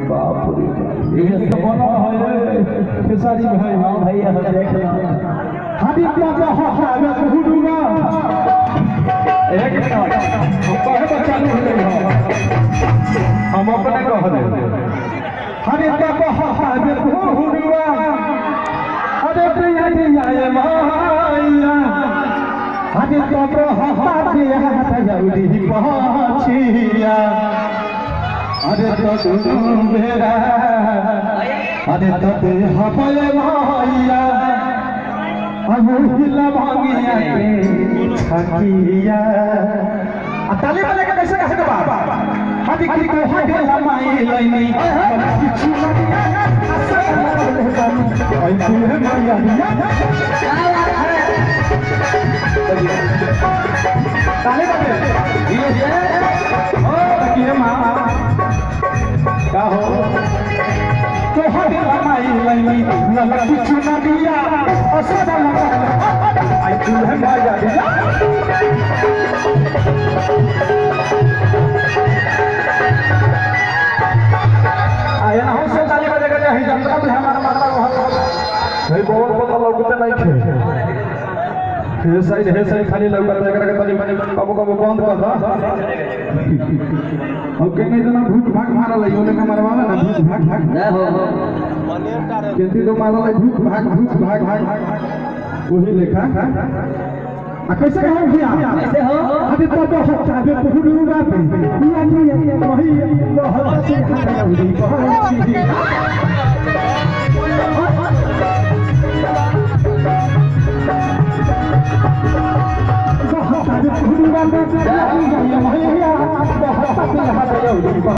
बाप रे ये सब बना है खेसारी भाई। हां भैया देख लो हदी तो हवा हुडुआ एक मिनट हम कहे पर चालू हो गई। हम अपने कह दे हदी तो हवा हुडुआ अरे प्रिया दिया ये माया हदी तो हवा दिया हदी पहुंचिया अरे तो मेरा अरे तो हपय माया अबुहिला भागिया छकिया आ ताली वाले के कैसे कैसे बाप हदी की को हटे माई लईनी किछु मनिया असर आई तुहे माया ताली बजे ये ये ओ तकिए मां का हो तो हटे माई लईनी लला किछु नदिया असर आई तुहे माया आया ना हो से ताली बजे के ही जंतरा भी हमारा मारता हो भाई बहुत पता लौकते नहीं थे हे साइड खाली लौकता एकरा के ताली कबो कबो बंद कर दा और के नहीं जना भूत भाग मारल है ओने के मारवावे ना भूत भाग भाग ना हो केती तो मारल है भूत भाग भाग वही लेखा आ कैसे कहो भैया कैसे हो अभी तो बहुत चाहे पुहुरुआ पे पिया पिया वही बहुत से हरौरी बहुत बहुत चाहे पुहुरुआ पे पिया पिया वही